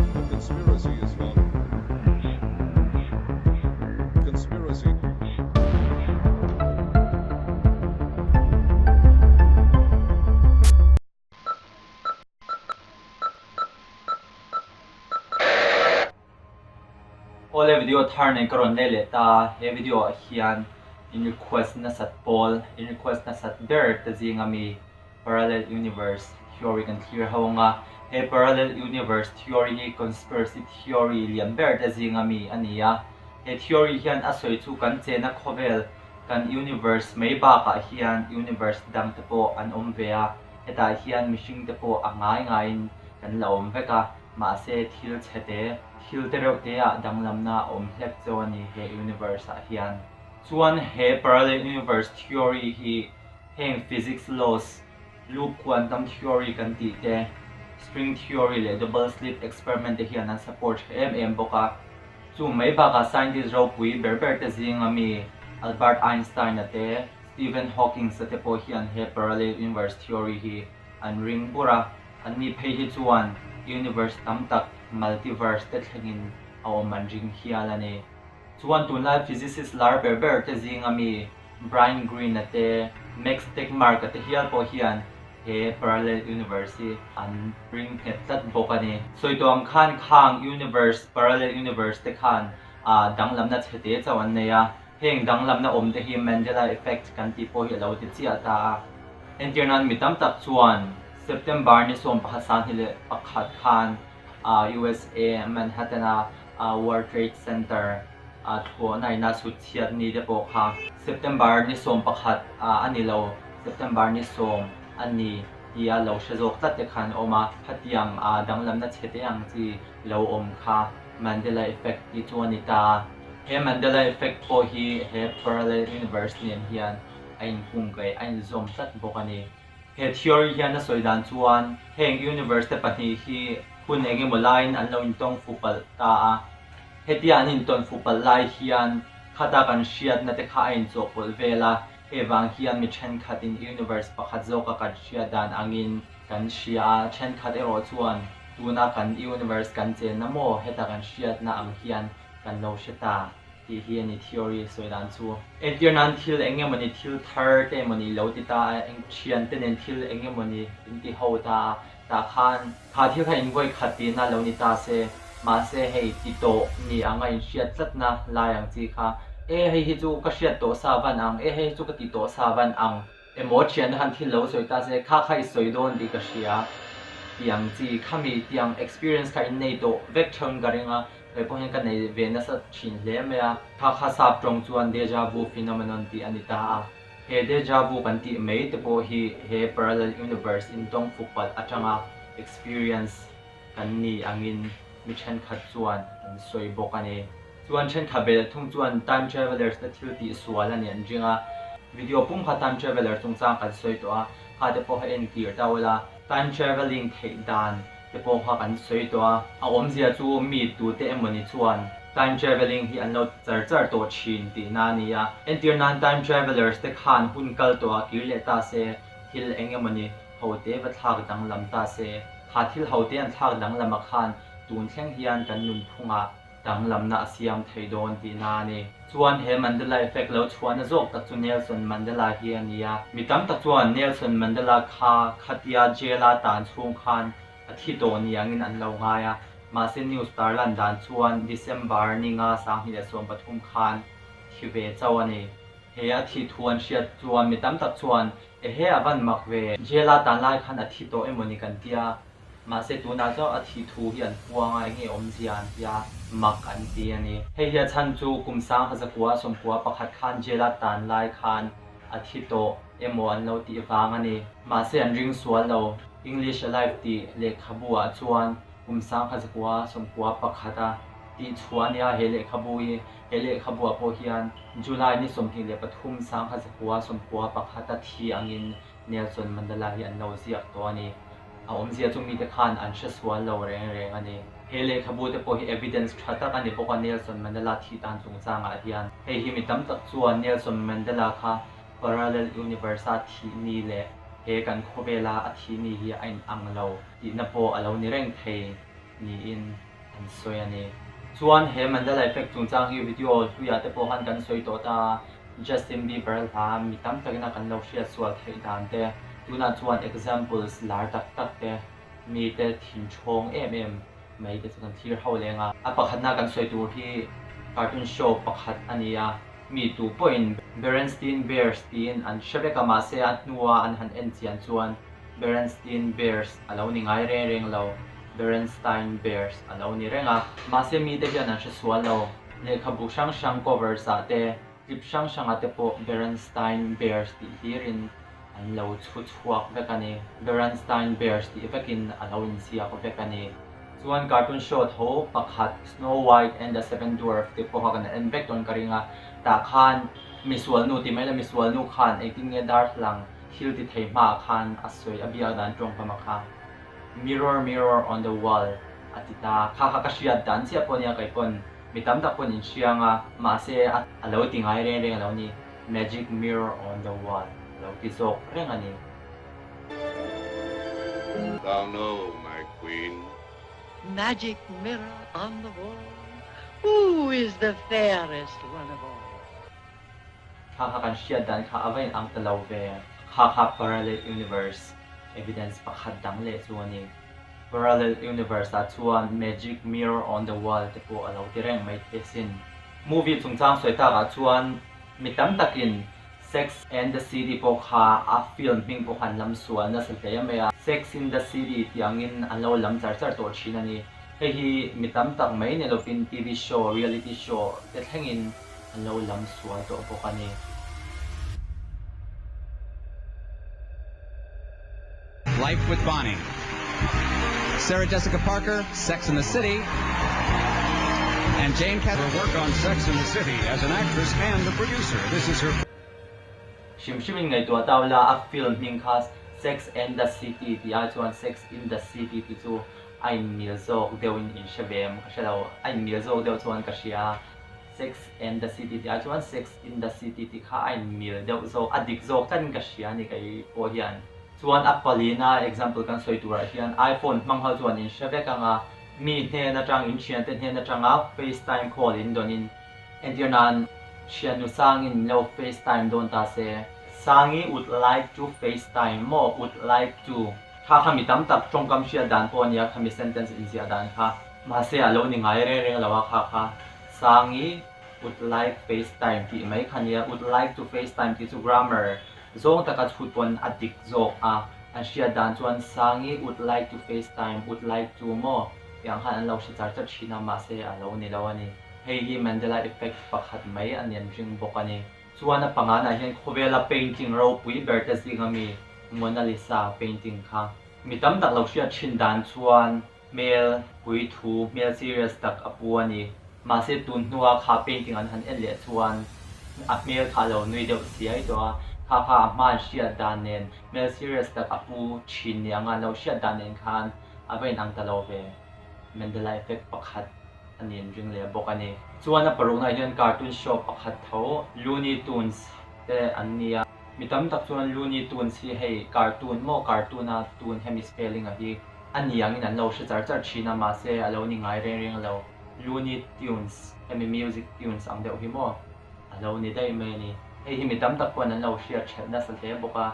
A conspiracy is fun. Conspiracy. Awle video thar nen ka rawn leh leh ta, he video ah hian in request nasat pawl, in request nasat ber te zinga mi Parallel Universe Theory kan thlir ho ang a, he Parallel Universe Theory hi Conspiracy Theory lian ber te zinga mi a ni a, he theory hian a sawi chu kan chena khawvel kan universe mai bakah hian universe dang te pawh an awm ve a, hetah hian mihring te pawh a ngai ngaiin kan la awm vek a, mahse thil chhe te, thil te reuh te ah danglamna a awm hlek chu a ni he universe ah hian. Chuan he Parallel Universe Theory hi Heng physics laws, loop quantum theory kan tih te, string theory leh double slit experiment te hian an support tha em em bawk a. Chu mai bakah scientist ropui ber ber te zinga mi Albert Einstein-a te, Stephen Hawkings-a te pawh hian he parallel universe theory hi an ring bur a. Anni phei hi chuan universe tam tak, multiverse te thlengin a awm an ring hial a ni. Chuan tunlai physicist lar ber ber te zinga mi Brian Greene-a te, Max Tegmark-a te hial pawh hian he parallel universe hi an ring nghet tlat bawk a ni. Sawi tawh ang khan khang universe, parallel universe te khan danglamna chhe te chauh an nei a, heng danglamna awm te hi Mandela effect kan tih pawh hi a lo ti chiah ta a. Entir nan mi tam tak chuan September ni 11, 2021 khan USA Manhattan-a World Trade Center thuahna ina chhut chhiat ni te pawh kha September ni 11 a ni lo, September ni 10 a ni tia lo hre zawk tlat te khan awm a, khatiang danglamna chhe te ang chi lo awm kha Mandela Effect tih chu a ni ta a. He Mandela Effect pawh hi he Parallel Universe nen hian a inkungkaih, a inzawm tlat bawk a ni. He theory hian a sawi dan chuan heng universe te pahnih hi hun eng emaw laiin an lo intawng fu palh ta a. Hetia an intawn fu palh lai hian khata kan hriatna te kha a inchawhpawlh vel a, hei vang hian mi thenkhatin universe pakhat zawka kan hriat dan angin kan hria a, thenkhat erawh chuan tuna kan universe kan chenna maw heta kan hriatna ang hian kan lo hre ta. Tih hi a ni theory sawi dan chu. Entir nan thil eng emawni thil thar te emawni lo ti ta a, eng thian te nen thil eng emawni in ti ho ta a, tah khan kha thil kha in vawi khat tihna lo ni ta se, mahse hei ti tawh ni ang a in hriat tlatna lai ang chi kha, e hei hi chu ka hriat tawh sa van ang, e hei hi chu ka ti tawh sa van ang. Emaw thian te khan thil lo sawi ta se, kha kha i sawi dawn tih ka hria tih ang chi, khami tiang experience kha in nei tawh vek theuhin ka ring a, Kei pawh hian ka nei ve nasa thin hle mai a. Kha kha sap tawng chuan deja vu phenomenon tih a ni ta a. He deja vu kan tih mai te pawh hi he parallel universe in tawng fuk palh atanga experience kan ni angin mi thenkhat chuan an sawi bawk a ni. Chuan thenkhat ve leh thung chuan time travelers te thil tih sual a ni an ring a. Video pum kha time traveler chungchang kan sawi tawh a, kha te pawh kha entir ta ula. Time travelling theih dan te pawh kha kan sawi tawh a, a awmzia chu mi tute emawni chuan time travelling hi an lo ti char char tawh thin tihna a ni a. Entir nan time travellers te khan hun kal tawh a kir leh ta se, thil eng emawni ho te va thlak danglam ta se, kha thil ho te an thlak danglam a khan tun thleng hian kan nunphungah danglamna a siam thei dawn tihna a ni. Chuan he Mandela Effect lo chhuahna zawk tak chu Nelson Mandela hi a ni a. Mi tam tak chuan Nelson Mandela kha khatia jail-a tan chhung khan a thi tawh ni angin an lo ngai a. Mahse news tarlan dan chuan December ni nga 2013 khan thi ve chauh a ni. He a thih thu an hriat chuan mi tam tak chuan ehe a van mak ve, jail-a tan lai khan a thi tawh emaw ni kan tia. Mahse tunah chuan a thih thu hi an puang a, enge awmzia an tia mak an ti a ni. Hei hi a chhan chu kum 1991 khan jail a tan lai khan a thi tawh emaw an lo tih vang a ni. Mahse an ring sual lo. English Alive tih lehkhabu ah chuan kum 1991 a tih chhuah a nia he lehkhabu hi. He lehkhabu ah pawh hian July ni 23 1991 a thi angin Nelson Mandela hi an lo ziak tawh a ni. A awmzia chu mite khan an hre sual lo reng reng a ni. He lehkhabu te pawh hi evidence tha tak a ni bawk a Nelson Mandela thih dan chungchangah hian. Hei hi mi tam tak chuan Nelson Mandela kha parallel universe a thih ni leh he kan khawvela a thih ni hi a inang lo tihna pawh a lo ni reng thei niin. an sawi a ni. Chuan he Mandela Effect chungchang hi video hluiah te pawh khan kan sawi tawh ta a, Justin Bieber hla mi tam takin a kan lo hriat sual theih dan te, tunah chuan examples lar tak tak te, mite thinthawng em em mai te chu kan thlir ho leng a. A pakhatna kan sawi tur hi cartoon show pakhat a ni a, mi tu pawhin Berenstain Bears tiin an hre vek a, mahse a hnua an han en chian chuan Berenstain Bears a lo ni ngai reng reng lo, Berenstain Bears a lo ni reng a. Mahse mite hian an hre sual lo, lehkhabu hrang hrang covers ah te, clip hrang hrangah te pawh Berenstain Bears tih hlirin an lo chhu chhuak vek a ni. Berenstain Bears tih vekin a lo inziak vek a ni. Chuan cartoon show tho pakhat Snow White and the Seven Dwarf tih pawha kan en vek dawn ka ring a, tah khan misualnu ti mai la misualnu khan engtin nge darthlalang thil ti thei hmaah khan a sawi a biak dan tawngkam a kha Mirror mirror on the wall a ti ta. Kha kha ka hriat dan chiah pawh nia kei pawn mi tam tak pawn inhriang a, mahse a lo ti ngai reng reng a lo ni. Magic mirror on the wall a lo ti zawk reng a ni. Thou know, my queen. Magic mirror on the wall, who is the fairest one of all? Kha kha kan hriat dan kha a va in ang ta lo ve. Kha kha parallel universe evidence pakhat dang leh chu a ni. Parallel universe ah chuan magic mirror on the wall te pawh a lo ti reng mai thei asin. Movie chungchang sawi takah chuan mi tam takin Sex and the City pawh kha a film hming pawh khan lam sual nasa hle mai a, Sex in the City tih angin an lo lam char char tawh thin a ni. Hei hi mi tam tak mai ni lovin TV show, reality show te thlengin an lo lam sual tawh bawk a ni. Life with Bonnie. Sarah Jessica Parker, Sex and the City, and Jane Cat. Her work on Sex and the City as an actress and a producer. This is her. Hrim hrim in ngaihtuah tau la a film hming kha Sex and the City tih ai chuan Sex in the City tih chu a inmil zawk deuh in in hre ve em ka hre lo, a inmil zawk deuh chuan ka hria. Sex and the City tih ai chuan Sex in the City tih kha a inmil deuh zawk, a dik zawk tlatin ka hria a ni kei pawh hian. Chuan a palina example kan sawi turah hian iPhone hmang ho chuan in hre vek ang a, mi hnen atang in thiante hnen atanga FaceTime call in dawn in entir nan thiannu Sangin min lo FaceTime dawn ta se, Sangi would like to FaceTime maw would like to kha kha mi tam tak tawngkam hriat dan pawh a nia khami sentence inziah dan kha mahse a lo ni ngai reng reng lo a kha kha Sangi would like FaceTime tih mai kha nia, would like to FaceTime tih chu grammar zawng taka chhut pawn a dik zawk a, an hriat dan chuan Sangi would like to FaceTime, would like to maw tih ang khan an lo hre char char thin a, mahse a lo ni lo a ni. Hei hi Mandela Effect pakhat mai a nian ring bawk a ni. Chuan a panganah hian khawvela painting ropui ber te zinga mi Mona Lisa painting kha mi tam tak lo hriat thin dan chuan Hmel pui thu hmel serious tak a pu a ni. Mahse tun hnua kha painting an han en leh chuan a hmel kha a lo nui deuh siai tawh a, kha kha a hma an hriat dan nen hmel serious tak a pu thin ni anga an lo hriat dan nen khan a va inang ta lo ve. Mandela effect pakhat a ni an ring leh bawk a ni. Chuan a paruknaah hian cartoon show pakhat tho Looney Tunes te an ni a. Mi tam tak chuan Looney Tunes hi hei cartoon maw cartoon a tun hemi spelling a hi A ni angin an lo hre char char thin a, mahse a lo ni ngai reng reng lo. Looney Tunes, hemi music tunes ang deuh hi maw a lo ni daih mai a ni. Hei hi mi tam tak pawhin an lo hriat ṭhelh nasa hle bawk a,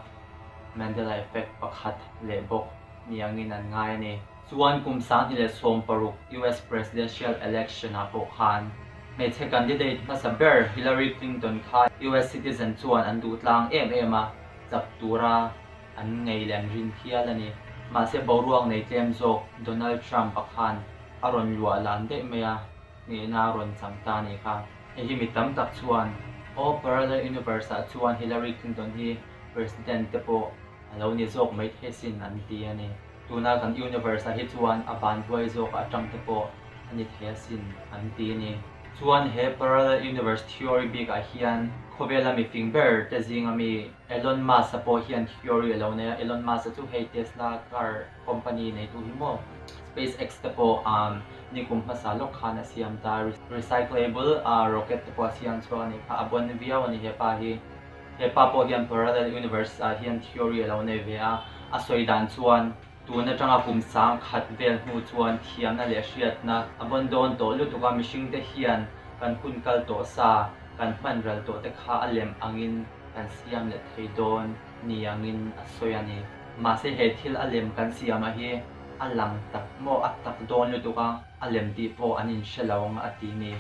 Mandela Effect pakhat leh bawk ni angin an ngai a ni. Chuan kum 2016 US Presidential Election ah pawh khan hmeichhe candidate hmasa ber Hillary Clinton kha US citizen chuan an duh tlang em em a, chak tura An ngei leh an rin hial a ni. Mahse boruak nei tlem zawk Donald Trump-a khan a rawn luah lan daih mai a, hnehna a rawn chang ta a nih kha. Hei hi mi tam tak chuan aw parallel universe-ah chuan Hillary Clinton hi president te pawh a lo ni zawk mai thei sin an ti a ni. Tuna kan universe-ah hi chuan a vanduai zawk atang te pawh a ni thei asin an ti a ni. Chuan he parallel universe theory bikah hian khawvela mifing ber te zinga mi Elon Musk-a pawh hian theory a lo nei a, Elon Musk-a chu hei Tesla car company neitu hi maw? SpaceX te pawh nikum hmasa lawk khan a siam ta, recyclable rocket te pawh a siam chhuak a nih kha, a bon viau a ni hepa hi. Hepa pawh hian parallel universe ah hian theory a lo nei ve a, a sawi dan chuan. Tun atanga kum 10,000 vel hnu chuan thiamna leh hriatna a bawn dawn tawh lutuk a, mihringte hian kan hun kal tawh sa, kan hman ral tawh te kha a lem angin kan siam leh thei dawn ni angin a sawi a ni. Mahse he thil a lem kan siam a hi a lang tak maw a tak dawn lutuk a, a lem tih pawh an inhre lo ang a ti ni.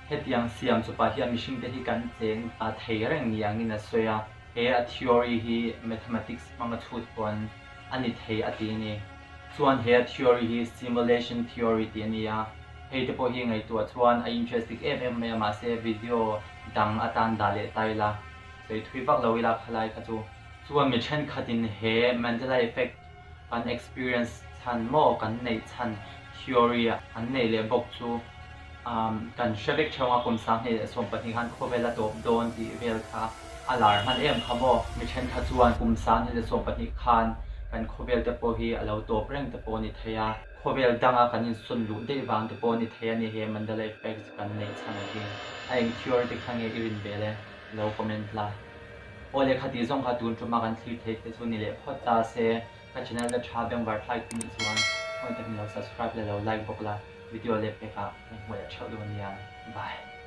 Hetiang siam chawpah hian mihringte hi kan cheng thei reng ni angin a sawi a, he a theory hi mathematics hmanga chhut pawn a ni thei a ti a ni. Chuan he a theory hi simulation theory tih a ni a, hei te pawh hi ngaihtuah chuan a interesting em em mai a, mahse video dang atan dah leh ta ila, sawi thui vak lo ila khalai kha chu. Chuan mi thenkhatin he Mandela effect kan experience chhan maw kan neih chhan theory an neih leh bawk chu kan hre vek theuh ang a, kum 2012 khan khawvel a tawp dawn tih vel kha a lar hman em kha maw? Mi thenkhat chuan kum 2012 khan kan khawvel te pawh hi a lo tawp reng te pawh a ni thei a, khawvel danga kan insawn luh daih vang te pawh a ni thei a ni he Mandela effect kan neih chhan ang hi. A eng theory te kha nge i rin vel e? Lo comment la. Aw lehkha tih zawng kha tun tuma kan thlir theih te chu ni leh phawt ta se, ka channel te tha bengvar thlai tih nih chuan phone takin lo subscribe leh lo like bawk la, video leh pekah kan hmu leh theuh dawn nia. Bye.